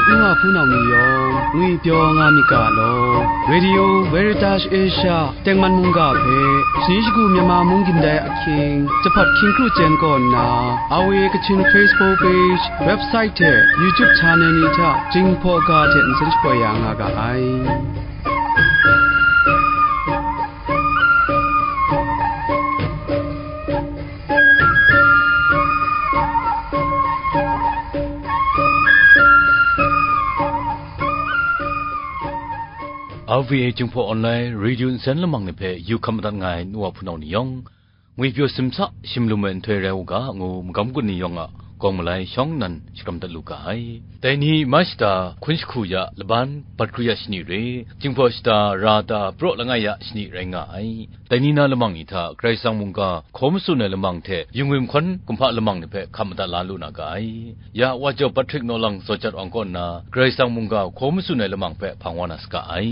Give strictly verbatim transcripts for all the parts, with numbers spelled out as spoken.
nu wa hpunau ni yawng ngwipyaw nga myit ga law. Radio Veritas Asia tengman mungga hpe, shani shagu Myanmar mung gindai ahkying, jahpawt hkying kru chyen kaw nna, R V A Kachin Facebook page, website hte YouTube channel ni hta Jinghpaw ga hte nsen shapoi ya nga ga ai. R V A Jinghpaw Online Radio nsen lamang ni hpe yu hkam madat nga ai nu wa hpunau ni yawng, ngwipyaw simsa shimlum ai nhtoi rai u ga, ngu magam gun ni yawng a gawng malai shawng nnan shakram dat lu ga ai. Dai ni ma shata hkun jahku ya laban bat kru ya shani re, Jinghpaw shata ra da praw langai ya shani rai nga ai. Dai ni na lamang ni hta Karai Kasang mungga hkaw matsun ai lamang hte yungwim hkawn kumhpa lamang ni hpe hkam madat la lu na ga ai. Ya wa jau Patrick Nawlang Zawjat Awng kaw nna Karai Kasang mungga hkaw matsun ai lamang hpe hpang wa na saga ai.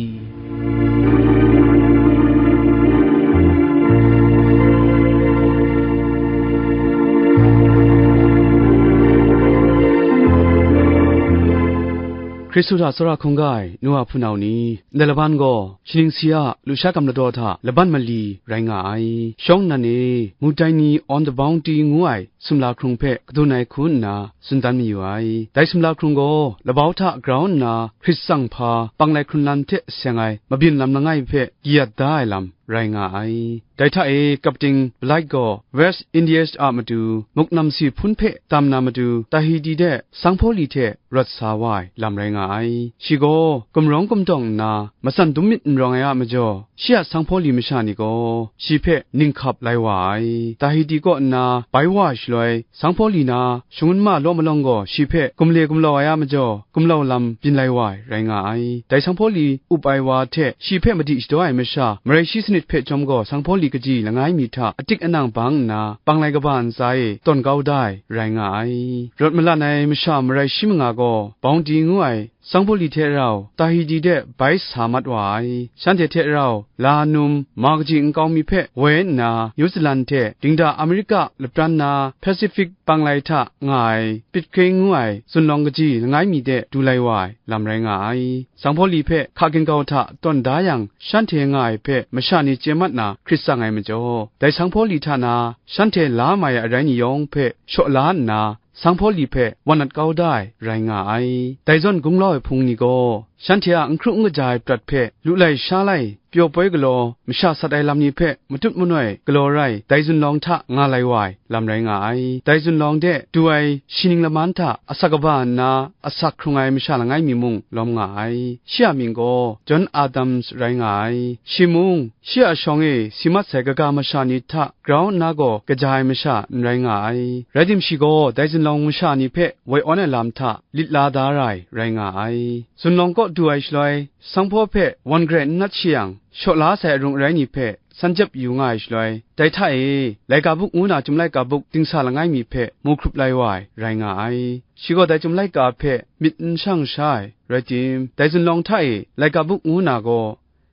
Hkristu hta tsawra hkungga ai nu wa hpunau ni, ndai laban gaw, shaning si a lusha gam ladaw hta laban mali rai nga ai. Shawng nnan e, Mutdaini on the Bounty ngu ai sumla hkrung hpe kadun ai hku nna tsun dan mayu ai. Dai sumla hkrung gaw labau hta grau nna hkrit tsang hpa panglai hkrunlan hte seng ai mabyin lam langai hpe kayat da ai lam rai nga ai. Dai hta e, Captain Blight gaw West Indies a matu muk namsi hpun hpe tam na matu Tahiti de sanghpaw li hte rawt sa wa ai lam rai nga ai. Shi gaw gumrawng gumtawng nna matsan dum myit n rawng ai a majaw, shi a sanghpaw li masha ni gaw shi hpe ninghkap lai wa ai. Tahiti kaw nna bai wa ai shaloi, sanghpaw li na shangun ma law malawng gaw shi hpe gumle gumlau ai a majaw, gumlau lam byin lai wa ai rai nga ai. Dai sanghpaw li up ai wa hte shi hpe madi shadaw ai masha, marai shi sanit hpe chyawm gaw sanghpaw li kaji langai mi hta atik anang bang nna, panglai kaba ntsa e tawn kau da ai rai nga ai. Rawt malan ai masha marai shi manga gaw Bounty ngu ai sanghpaw li hte rau Tahiti de bai sa mat wa ai. Shanhte hte rau la num ma kaji nkau mi hpe woi nna, New Zealand hte dingda Amerika lapran na Pacific panglai hta nga ai Pitcairn ngu ai zunlawng kaji langai mi de du lai wa ai lam rai nga ai. Sanghpaw li hpe hka ginggau hta tawn da yang, shanhte nga ai hpe masha ni chye mat na hkrit tsang ai majaw, dai sanghpaw li hta na shanhte la mai ai arai ni yawng hpe shaw la nna, sanghpaw li hpe wan nat kau da ai rai nga ai. Dai zawn gunglau ai hpung ni gaw, shanhte a n hkru n kaja ai prat hpe lu lai sha lai, pyaw poi galaw, masha sat ai lam ni hpe matut manoi galaw rai, dai zunlawng hta nga lai wa ai lam rai nga ai. Dai zunlawng de du ai shi ning laman hta asak kaba nna asak hkrung ai masha langai mi mung lawm nga ai. Shi a mying gaw John Adams rai nga ai. Shi mung, shi a shawng e si mat sai kaga masha ni hta grau nna gaw kaja ai masha n rai nga ai. Rai tim, shi gaw dai zunlawng masha ni hpe woi awn ai lam hta lit la da ra ai rai nga ai. Zunlawng kaw du ai shaloi, sanghpaw hpe wan garai n nat shi yang, shaw la sai arung arai ni hpe san jep yu nga ai shaloi, dai hta e, laika buk ngu na Chyum laika buk dingsa langai mi hpe mu hkrup lai wa ai rai nga ai. Shi gaw dai Chyum laika hpe myit n shang sha ai, rai tim, dai zunlawng hta e laika buk ngu na gaw,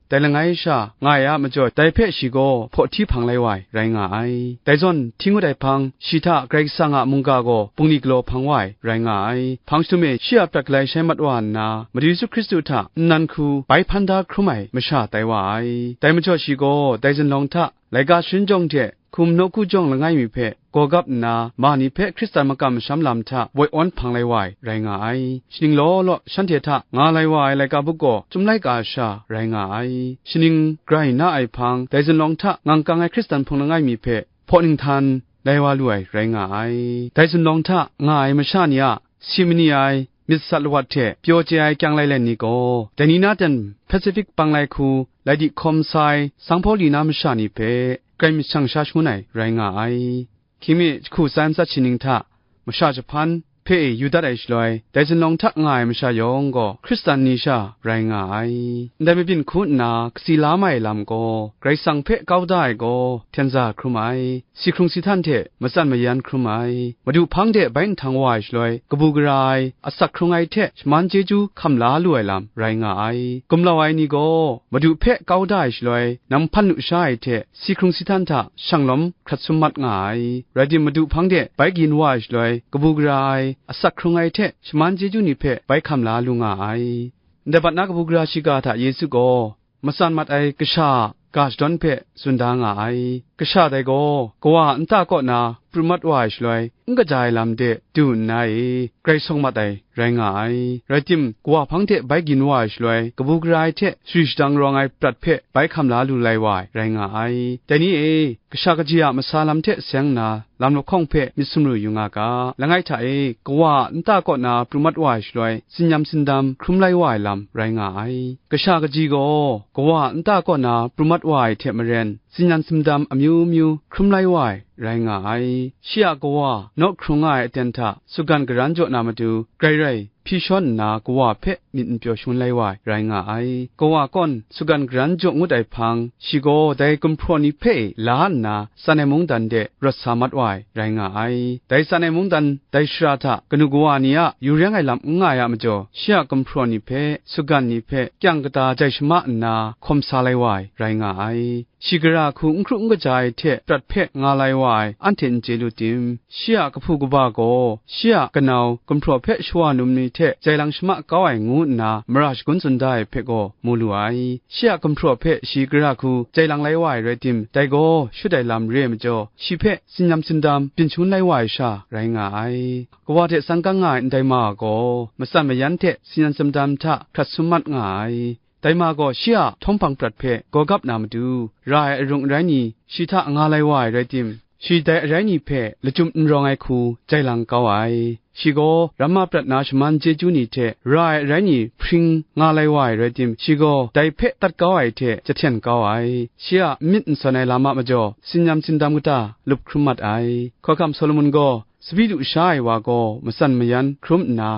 dai langai sha nga ai a majaw, dai hpe shi gaw hpaw hti hpang lai wa ai rai nga ai. Dai zawn, hti ngut ai hpang, shi hta Karai Kasang a mungga gaw bungli galaw hpang wa ai rai nga ai. Hpang shadum e shi a prat galai shai mat wa nna, Madu Yesu Hkristu hta nnan hku bai hpan da hkrum ai masha tai wa ai. Dai majaw, shi gaw dai zunlawng hta laika sharin jawng hte hkum nawku jawng langai mi hpe gawgap nna, ma ni hpe Hkristan makam masham lam hta woi awn hpang lai wa ai rai nga ai. Shaning law law shanhte hta nga lai wa ai laika buk gaw Chyum laika sha rai nga ai. Shaning grai na ai hpang, dai zunlawng hta ngang kang ai Hkristan hpung langai mi hpe hpaw ninghtan lai wa lu ai rai nga ai. Dai zunlawng hta nga ai masha ni a si mani ai, myit sat lawat hte pyaw chye ai kyang lailen ni gaw, dai ni na ten Pacific panglai hku lai di hkawm sa ai sanghpaw li na masha ni hpe grai myit shang sha shangun ai rai nga ai. Hkying mi jahku tsa n tsat shi ning hta masha jahpan hpe e yu dat ai shaloi, dai zunlawng hta nga ai masha yawng gaw Hkristan ni sha rai nga ai. Ndai mabyin hku nna katsi la mai ai lam gaw, Karai Kasang hpe kau da ai gaw hten za hkrum ai, si hkrung si htan hte matsan mayan hkrum ai, Madu hpang de bai nhtang wa ai shaloi, kabu gara ai, asak hkrung ai hte shaman chyeju hkam la lu ai lam rai nga ai. Gumlau ai ni gaw, Madu hpe kau da ai shaloi, nam hpan lu sha ai hte si hkrung si htan hta shang lawm hkrat sum mat nga ai. Rai tim, Madu hpang de bai kayin wa ai shaloi, kabu gara ai, asak hkrung ai hte shaman chyeju ni hpe bai hkam la lu nga ai. Ndai bat na kabu gara shiga hta Yesu gaw matsan mat ai kasha a ga shadawn hpe tsun da nga ai. Kasha dai gaw kawa a nta kaw na pru mat wa ai shaloi, n kaja ai lam de du nna e, grai sawng mat ai rai nga ai. Rai tim, kawa hpang hte bai gin wa ai shaloi, kabu gara ai hte sari shadang rawng ai prat hpe bai hkam la lu lai wa ai rai nga ai. Dai ni e, kasha kaji a masa lam hte seng nna, lam lahkawng hpe myit sumru yu nga ga. Langai hta e, kawa a nta kaw na pru mat wa ai shaloi, tsinyam tsindam hkrum lai wa ai lam rai nga ai. Kasha kaji gaw, kawa a nta kaw na pru mat wa ai hte maren, tsinyam tsindam amyu myu hkrum lai wa ai rai nga ai. Shi a kawa, naw hkrung nga ai aten hta, sugan garan jaw na matu, grai rai hpyi shawn nna, kawa hpe myit n pyaw shangun lai wa ai rai nga ai. Kawa kawn sugan garan jaw ngut ai hpang, shi gaw dai gumhpraw ni hpe e la nna, Sinai mungdan de rawt sa mat wa ai rai nga ai. Dai Sinai mungdan dai shara hta kanu kawa ni a yu reng ai lam n nga ai a majaw, shi a gumhpraw ni hpe, sugan ni hpe, kyang kata jai shama nna hkawm sa lai wa ai rai nga ai. Shi gara hku n hkru n kaja ai hte prat hpe nga lai wa ai, anhte n chye lu tim? Shi a kahpu kaba gaw, shi a kanau gumhpraw hpe shawa num ni hte jai lang shama kau ai ngu nna mara shagun tsun da ai hpe gaw mu lu ai. Shi a gumhpraw hpe shi gara hku jai lang lai wa ai rai tim, dai gaw shut ai lam re ai majaw, shi hpe tsinyam tsindam byin shangun lai wa ai sha rai nga ai. Kawa hte san kang nga ai ndai ma gaw, matsan mayan hte tsinyam tsindam hta hkrat sum mat nga ai. Dai ma gaw shi a htawm hpang prat hpe gaw gap na matu, ra ai arung arai ni shi hta nga lai wa ai rai tim, shi dai arai ni hpe lachyum n rawng ai hku jai lang kau ai. Shi gaw ramma prat na shaman chyeju ni hte ra ai arai ni hpring nga lai wa ai rai tim, shi gaw dai hpe tat kau ai hte jahten kau ai. Shi a n myit n sawn ai lam a majaw, tsinyam tsindam kata lup hkrum mat ai. Hkawhkam Solomon gaw, "Tsabyi lu sha ai wa gaw matsan mayan hkrum nna,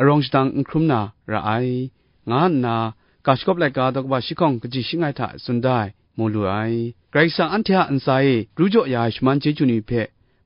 arawng shadang n hkrum na ra ai," nga nna, ga shagawp laika daw kaba shi hkawng kaji shi ngai hta tsun da ai, mu lu ai. Karai Kasang anhte a ntsa e ru jaw ya ai shaman chyeju ni hpe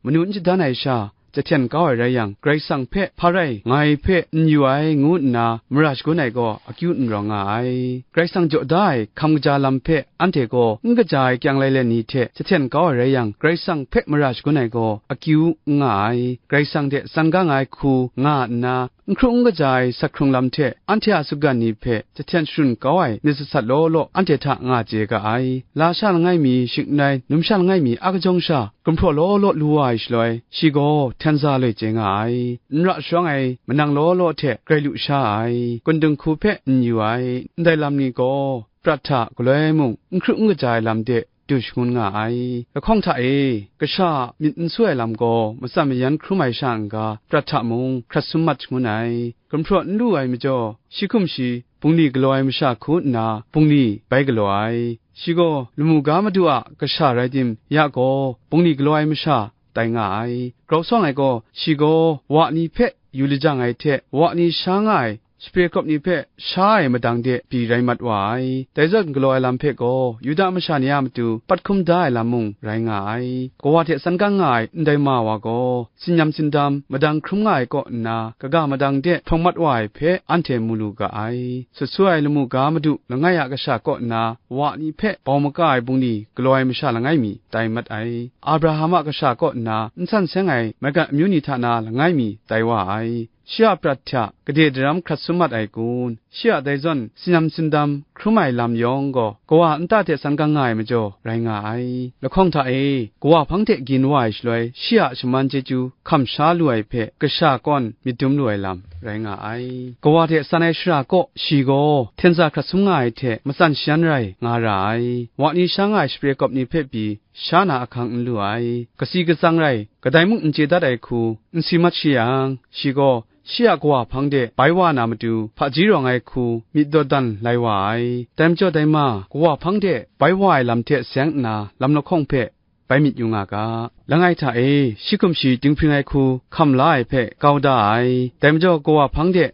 manu n shadan ai sha, jahten kau ai rai yang, Karai Kasang hpe hpa rai ngai hpe n yu ai, ngu nna mara shagun ai gaw akyu n rawng nga ai. Karai Kasang jaw da ai hkam kaja lam hpe anhte gaw n kaja ai kyang lailen ni hte jahten kau ai rai yang, Karai Kasang hpe mara shagun ai gaw akyu n nga ai. Karai Kasang hte san kang ai hku nga nna, n hkru n kaja ai sak hkrung lam hte anhte a sugan ni hpe jahten sharun kau ai myit sat sat law law anhte hta nga chye ga ai. Lasha langai mi shing n rai, numsha langai mi a kajawng sha, gumhpraw law law lu wa ai shaloi, shi gaw htenza loi chye nga ai. N ra sharawng ai manang law law hte grai lu sha ai, gundung hku hpe n yu ai, ndai lam ni gaw prat hta galoi mung n hkru n kaja ai lam de du shangun nga ai. Lahkawng hta e, kasha a myit n su ai lam gaw matsan mayan hkrum ai sha n-ga, prat hta mung hkrat sum mat shangun ai. Gumhpraw n lu ai majaw, shi hkum shi bungli galaw ai masha hku nna bungli bai galaw ai. Shi gaw lamu ga madu a kasha rai tim, ya gaw bungli galaw ai masha tai nga ai. Grau sawng ai gaw, shi gaw wa ni hpe yu lajang ai hte, wa ni sha nga ai shapre kawp ni hpe sha ai madang de pyi rai mat wa ai. Dai zawn galaw ai lam hpe gaw, Yuda masha ni a matu pat hkum da ai lam mung rai nga ai. Kawa hte san kang nga ai ndai ma wa gaw, tsinyam tsindam madang hkrum nga ai kaw nna, kaga madang de htawng mat wa ai hpe anhte mu lu ga ai. Sut su ai lamu ga madu langai a kasha kaw nna, wa ni hpe bau maka ai bungli galaw ai masha langai mi tai mat ai. Abraham a kasha kaw nna n san seng ai maigan amyu ni hta na langai mi tai wa ai. Shi a prat hta gade daram hkrat sum mat ai kun? Shi a dai zawn sinam sindam hkrum ai lam yawng gaw, kawa a nta hte san kang nga ai majaw rai nga ai. Lahkawng hta e, kawa hpang de gin wa ai shaloi, shi a shaman chyeju hkam sha lu ai hpe, kasha kawn myit dum lu ai lam rai nga ai. Kawa hte san ai shara kaw, shi gaw htenza hkrat sum nga ai hte matsan shayan rai nga ra ai. Wa ni sha nga ai shapre kawp ni hpe pyi, sha na ahkang n lu ai. Kasi katsang rai, kadai mung n chye dat ai hku n si mat shi yang, shi gaw shi a kawa hpang de bai wa na matu, hpaji rawng ai hku myit dawdan lai wa ai. Dai majaw dai ma, kawa hpang de bai wa ai lam hte seng nna, lam lahkawng hpe bai myit yu nga ga. Langai hta e, shi hkum shi dinghpring ai hku hkam la ai hpe kau da ai. Dai majaw, kawa hpang de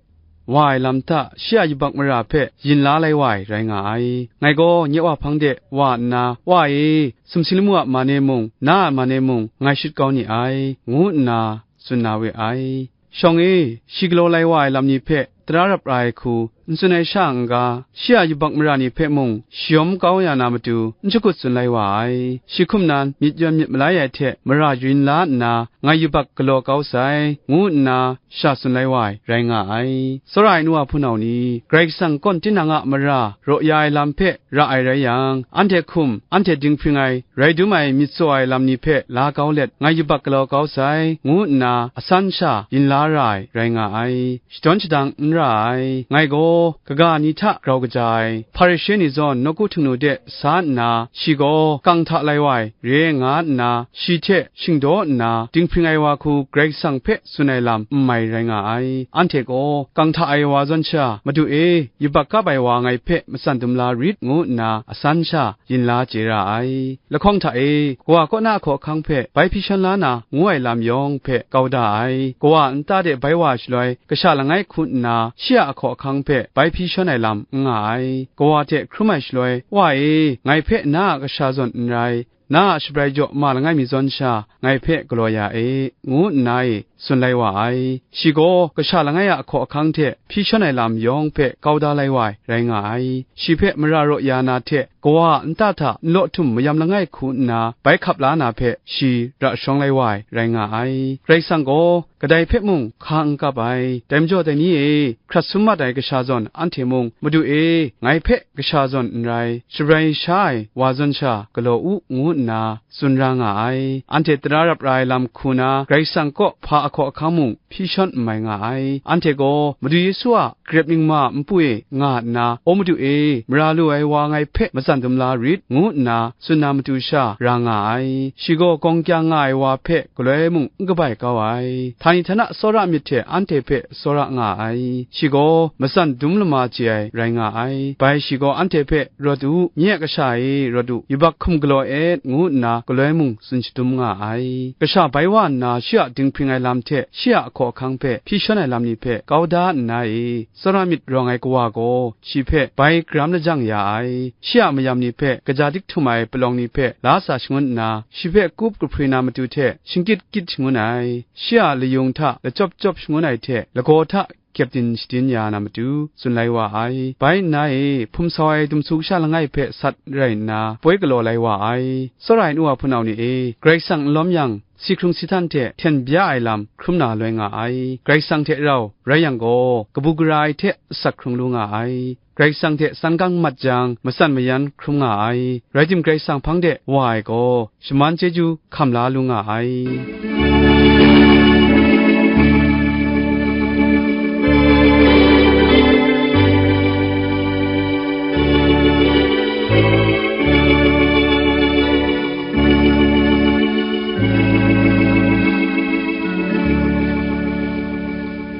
wa ai lam hta shi a yubak mara hpe yin la lai wa ai rai nga ai. Ngai gaw nye wa hpang de wa nna, "Wa e, sumsing lamu a man e mung, na a man e mung, ngai shut kau ni ai," ngu nna tsun na we ai. Shawng e, shi galaw lai wa ai lam ni hpe tara rap ra ai hku n tsun ai sha n-ga, shi a yubak mara ni hpe mung shayawm kau ya na matu n shakut tsun lai wa ai. Shi hkum nan myit yawn myit malai ai hte mara rin la nna, ngai yubak galaw kau sai, ngu nna sha tsun lai wa ai, rai nga ai. Tsawra ai nu a hpunau ni, Karai Kasang kawn tinang a mara raw ya ai lam hpe ra ai rai yang, anhte hkum, anhte dinghpring ai, rai dum ai myit tsaw ai lam ni hpe la kau let, ngai yubak galaw kau sai, ngu nna asan sha yin la ra ai, rai nga ai. Shadawn shadang n ra ai. Ngai gaw kaga ni hta grau kaja ai Hparishe ni zawn nawku htingnu de sa nna, shi gaw kang hta lai wa ai re nga nna, shi hte shingdaw nna, dinghpring ai wa hku Karai Kasang hpe tsun ai lam n mai rai nga ai. Anhte gaw, "Kang hta ai wa zawn sha, Madu e, yubak kap ai wa ngai hpe matsan dum la rit," ngu nna asan sha yin la chye ra ai. Lahkawng hta e, kawa kaw na ahkaw ahkang hpe bai hpyi shawn la na ngu ai lam yawng hpe kau da ai. Kawa nta de bai wa shaloi, kasha langai hku nna shi a ahkaw ahkang hpe bai hpyi shawn ai lam n nga ai. Kawa hte hkrum ai shaloi, "Wa e, ngai hpe na a kasha zawn n rai, na a shabrai jaw ma langai mi zawn sha, ngai hpe galaw ya e," ngu nna e tsun lai wa ai. Shi gaw kasha langai a ahkaw ahkang hte hpyi shawn ai lam yawng hpe kau da lai wa ai, rai nga ai. Shi hpe mara raw ya na hte, kawa a nta hta nlaw htum mayam langai hku nna bai hkap la na hpe shi ra shawng lai wa ai, rai nga ai. Karai Kasang gaw kadai hpe mung hka n kap ai. Dai majaw dai ni e, hkrat sum mat ai kasha zawn anhte mung, "Madu e, ngai hpe kasha zawn n rai, shabrai sha ai wa zawn sha galaw u," ngu nna tsun ra nga ai. Anhte tara rap ra ai lam hku na Karai Kasang kaw hpa ahkaw ahkang mung hpyi shawn n mai nga ai. Anhte gaw Madu Yesu a garep ningma npu e nga nna, "O Madu e, mara lu ai wa ngai hpe matsan dum la rit," ngu nna tsun na matu sha ra nga ai. Shi gaw gawng kyang nga ai wa hpe galoi mung n kabai kau ai. Htani htana tsawra myit hte anhte hpe tsawra nga ai. Shi gaw matsan dum lama chye ai rai nga ai. Bai shi gaw anhte hpe, "Rawt u, nye a kasha e, rawt u, yubak hkum galaw et," ngu nna galoi mung tsun shadum nga ai. Kasha bai wa nna shi a dinghpring ai lam hte shi a ahkaw ahkang hpe hpyi shawn ai lam ni hpe kau da nna e, tsawra myit rawng ai kawa gaw shi hpe bai karam lajang ya ai. Shi a mayam ni hpe kaja dik htum ai palawng ni hpe la sa shangun nna, shi hpe kup kahpri na matu hte shingkyit kyit shangun ai. Shi a layung hta lachyawp chyawp shangun ai hte lagaw hta kyepdin shadin ya na matu tsun lai wa ai. Bai nna e, hpum sau ai dumsu kasha langai hpe sat rai nna, poi galaw lai wa ai. Tsawra ai nu wa hpunau ni e, Karai Kasang n lawm yang, si hkrung si htan hte hten bya ai lam hkrum na loi nga ai. Karai Kasang hte rau rai yang gaw, kabu gara ai hte asak hkrung lu nga ai. Karai Kasang hte san gang mat jang, matsan mayan hkrum nga ai. Rai tim, Karai Kasang hpang de wa ai gaw, shaman chyeju hkam la lu nga ai.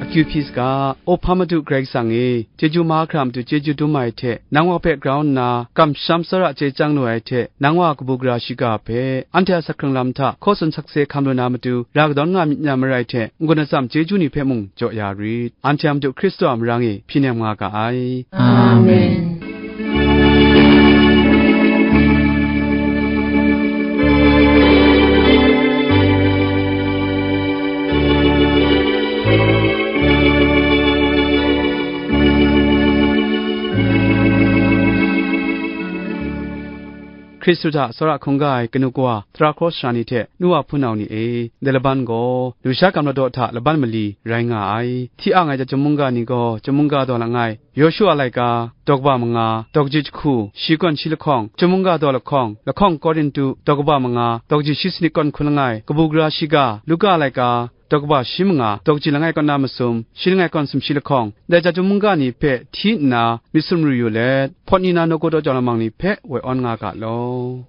Akyu hpyi saga, O Hpa Madu Karai Kasang e, chyeju mahkra matu chyeju dum ai hte, nang wa hpe grau nna, kamsham tsawra chye chyang lu ai hte, nang wa kabu gara shiga hpe, anhte a sak hkrung lam hta hkaw tsun sakse hkam lu na matu, ra kadawn nga myit na marai hte, n-gun atsam chyeju ni hpe mung jaw ya rit. Anhte a Madu Hkristu a marang e hpyi nem nga ga ai. Amen. Hkristu hta tsawra hkungga ai kanu kawa, tara hkraw sara ni hte nu wa hpunau ni e, ndai laban gaw, lusha gam ladaw hta laban mali rai nga ai. Hti ang ai chyum mungga ni gaw, chyum mungga daw langai, Yawshu a laika, daw kaba manga, daw kaji jahku, shi kawn shi lahkawng, chyum mungga daw lahkawng, lahkawng Korintu, daw kaba manga, daw kaji shi sanit kawn hkun langai, kabu gara shiga, Luka a laika, daw kaba shi manga, daw kaji langai kawn na masum, shi langai kawn sumshi lahkawng, dai chyum mungga ni hpe hti nna myit sumru yu let, hpawt ni na nawku daw jau lamang ni hpe woi awn nga ga law.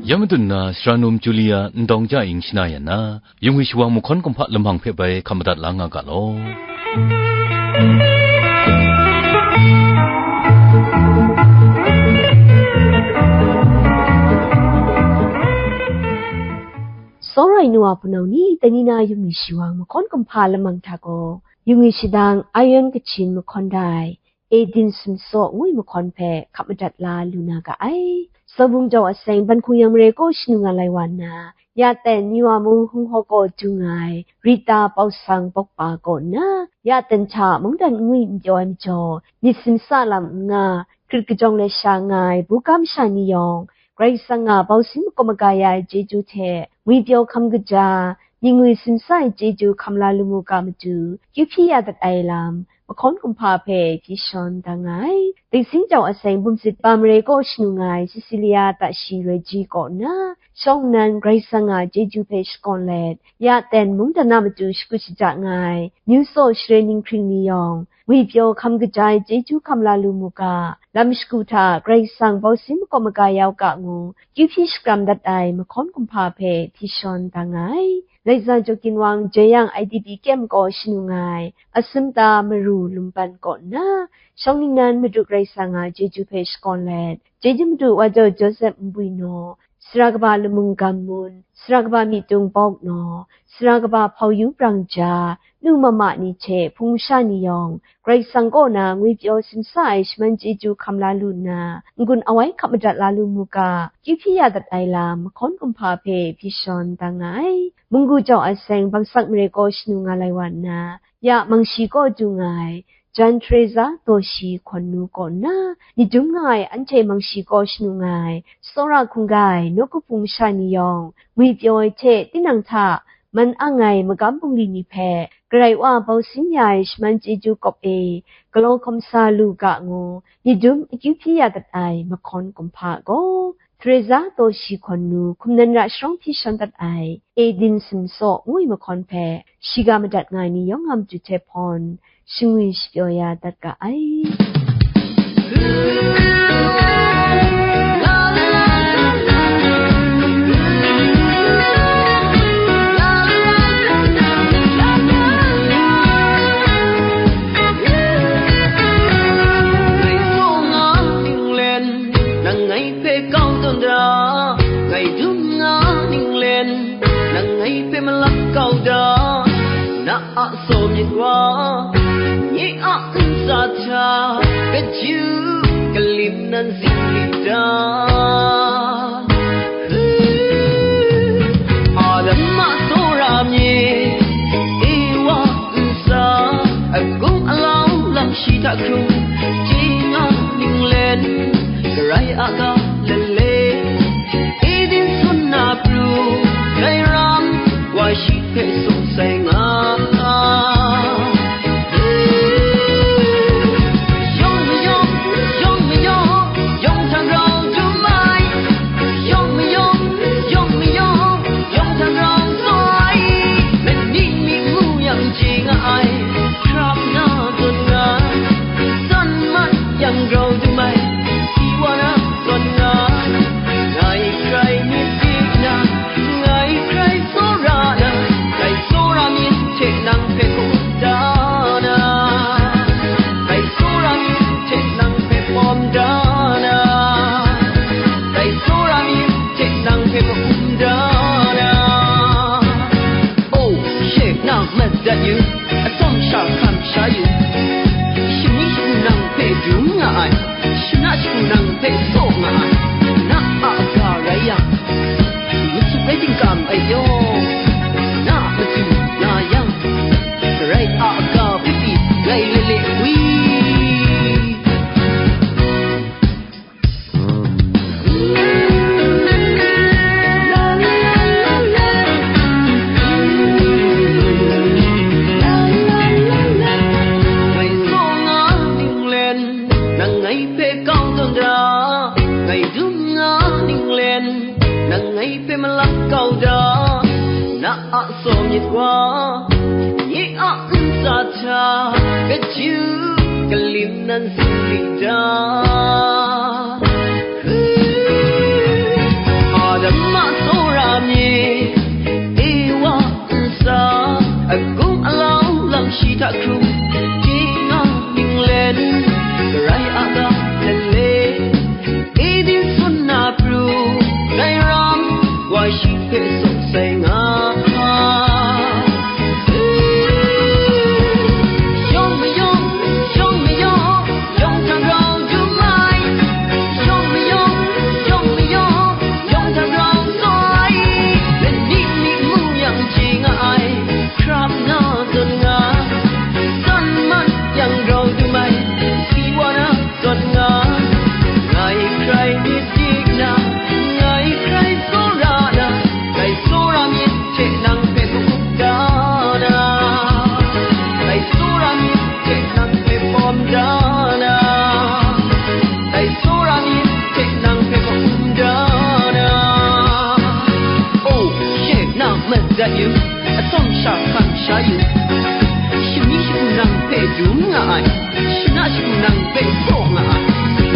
Ya madun na, sara num Julia ndawng ja ing shana yan na, yungwi shawang mahkawn kumhpa lamang hpe bai hkam madat la nga ga law. Tsawra ai nu a hpunau ni, dai ni na yungwi shawang mahkawn kumhpa lamang hta gaw, yungwi shadang Iron Kachin mahkawn da ai, Edin Sumsaw ngu ai mahkawn hpe hkap madat la lu na ga ai. Sawbung jau aseng ban hkung yang mare kaw shanu nga lai wa nna, ya ten ni wa mung hung hawk kaw dung ai Rita Pausang Pawkpa kaw nna, ya ten hta mungdan ngu ai n pyaw ai majaw, myit simsa lam n nga, hkrit kajawng let sha nga ai buga masha ni yawng, Karai Kasang a bausin makawp maga ya ai chyeju hte, ngwipyaw hkam kaja, myit ngwi simsa ai chyeju hkam la lu mu ga matu, kyu hpyi ya dat ai lam, mahkawn kumhpa hpe hpyi shawn da nga ai. Dingsin jau aseng bumsit ba mare kaw shanu nga ai Cecilia Tashi Roi Ji kaw nna, shawng nnan Karai Kasang a chyeju hpe shakawn let, ya ten mungdan a matu shakut shaja nga ai, Myu Saw Share Ninghkring ni yawng, ngwipyaw hkam kaja ai chyeju hkam la lu mu ga, lam shagu hta Karai Kasang bausin makawp maga ya u ga ngu, kyu hpyi shakram dat ai mahkawn kumhpa hpe hpyi shawn da nga ai. Laiza Jaw Ginwang Jeyang I D P kyem kaw shanu nga ai, Asumta Maru Lumban kaw nna, shawng ningnan Madu Karai Kasang a chyeju hpe shakawn let, chyeju madu wa jau Joseph Nbui Naw, sara kaba Lamung Gam Mun, sara kaba Myitung Bawk Naw, sara kaba Hpau Yu Brang Ja, nu mama ni hte hpung masha ni yawng, Karai Kasang kaw na ngwipyaw simsa ai shaman chyeju hkam la lu nna, n-gun awai hkap madat la lu mu ga, kyu hpyi ya dat ai lam, mahkawn kumhpa hpe hpyi shawn da nga ai. Munggu jau aseng bamsak mare kaw shanu nga lai wa nna, ya Mangshi kaw du nga ai, Jan Teresa Dawshi Hkawn Nu kaw nna, myit dum nga ai anhte Mangshi kaw shanu nga ai, tsawra hkungga ai nawku hpung masha ni yawng, ngwipyaw ai hte tinang hta, man ang ai magam bungli ni hpe, Karai Wa bausin ya ai shaman chyeju kawp e, galaw hkawm sa lu ga ngu, myit dum akyu hpyi ya dat ai mahkawn kumhpa gaw, Teresa Dawshi Hkawn Nu hkum nan ra sharawng hpyi shawn dat ai, Edin Sumsaw ngu ai mahkawn hpe, shiga madat nga ai ni yawng a matu hte hpawn, shangwi shapyaw ya dat ga ai. Ngai saw nga ninglen, nang ngai hpe kau tawn da, ngai dum nga ninglen, nang ngai hpe malap kau da, na a saw myit wa, nye a ntsa hta, kaju kalim nan zing lit da. Adam a tsawra mi, Ewa ntsa, agung alau lam shi hta hkrung, chye nga ninglen, Karai a ga lale, Eden sun na pru, dai ram, wa shi hpe sung sai nga. Yawng mayawng, yawng mayawng, yawng htan rau dum ai. Yawng mayawng, yawng mayawng, yawng htan rau sai. Mani mi mu yang chye nga ai, hkrap na zawn nga, san mat yang grau dum ai, si wa na zawn nga. Ngai hkrai myit dik na, ngai hkrai tsawra na, ngai tsawra myit hte nang hpe hkum da na. Ngai tsawra myit hte nang hpe pawm da na. Ngai tsawra myit hte nang hpe mahkum da na. Oh, she, nang mat dat yu, atsawm sha hkam sha yu. Shani shagu nang hpe dum nga ai, shana shagu nang hpe tsaw nga ai, na a ga rai yang, masu rai dingkam ai yaw, na a matu nga yang, Karai a ga hpe pyi rai le le wi. Ngai saw nga ninglen, nang ngai hpe kau tawn da, ngai dum nga ninglen, nang ngai hpe malap kau da, na a saw myit wa, nye a ntsa hta, kaju kalim nan zing lit da. Adam a tsawra mi, Ewa ntsa, agung alau lam shi hta hkrung, chye nga ninglen, Karai a ga lale, Eden sun na pru, dai ram, wa shi hpe sung sai nga. Yawng mayawng, yawng mayawng, Yu, atsawm sha hkam sha yu, shani shagu nang hpe dum nga ai, shana shagu nang hpe hpaw nga ai,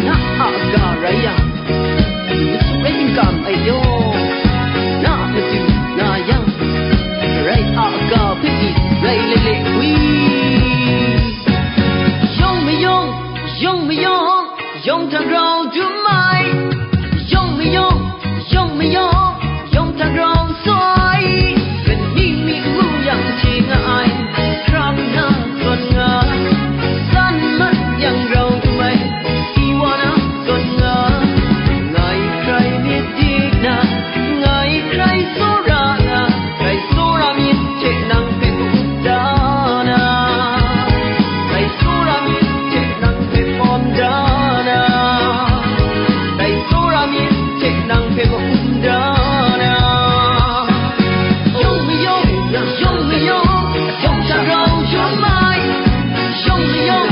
na a ga rai yang, matu rai htingkam ai yaw, na matu na yang, rai a ga hpe pyi rai le le wi. Yawng mayawng, yawng mayawng, yawng hta grau dum ai, yawng mayawng, yawng mayawng, yawng hta grau sai. Kani mi ngu yang chye nga ai, hkra na zawn nga, san mat yang grau dum ai, si wa na zawn nga, ngai hkrai myit dik na, ngai hkrai tsawra nga, hkrai tsawra myit hte nang hpe ka-up da na, hkrai tsawra myit hte nang hpe hpawm da na, hkrai tsawra myit hte nang hpe ka-up da na. Yawng mayawng, yawng mayawng, yawng hta grau dum ai. Yawng mayawng,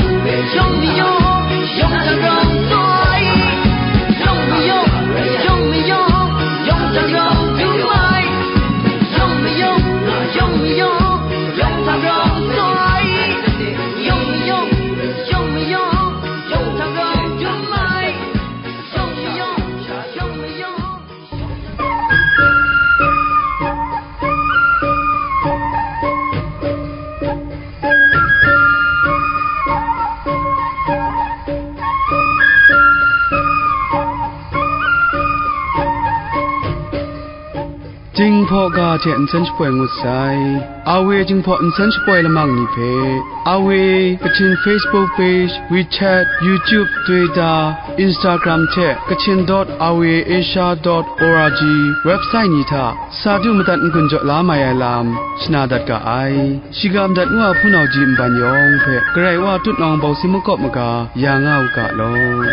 yawng mayawng, yawng hta grau sai. Yawng mayawng, yawng mayawng, yawng hta grau dum ai. Yawng mayawng, yawng mayawng, yawng hta grau sai. Yawng mayawng, yawng mayawng, yawng hta grau dum ai. Yawng mayawng, yawng mayawng. Jinghpaw ga hte nsen shapoi ngut sai. Awe Jinghpaw nsen shapoi lamang ni hpe, Awe Kachin Facebook page, WeChat, YouTube, Twitter, Instagram hte Kachin dot awe asia dot org website ni hta sa du madat n-gun jaw la mai ai lam shana dat ga ai. Shiga madat ngu a hpunau ji nban yawng hpe Karai Wa tutnawng bawsi makawp maga ya nga u ga law.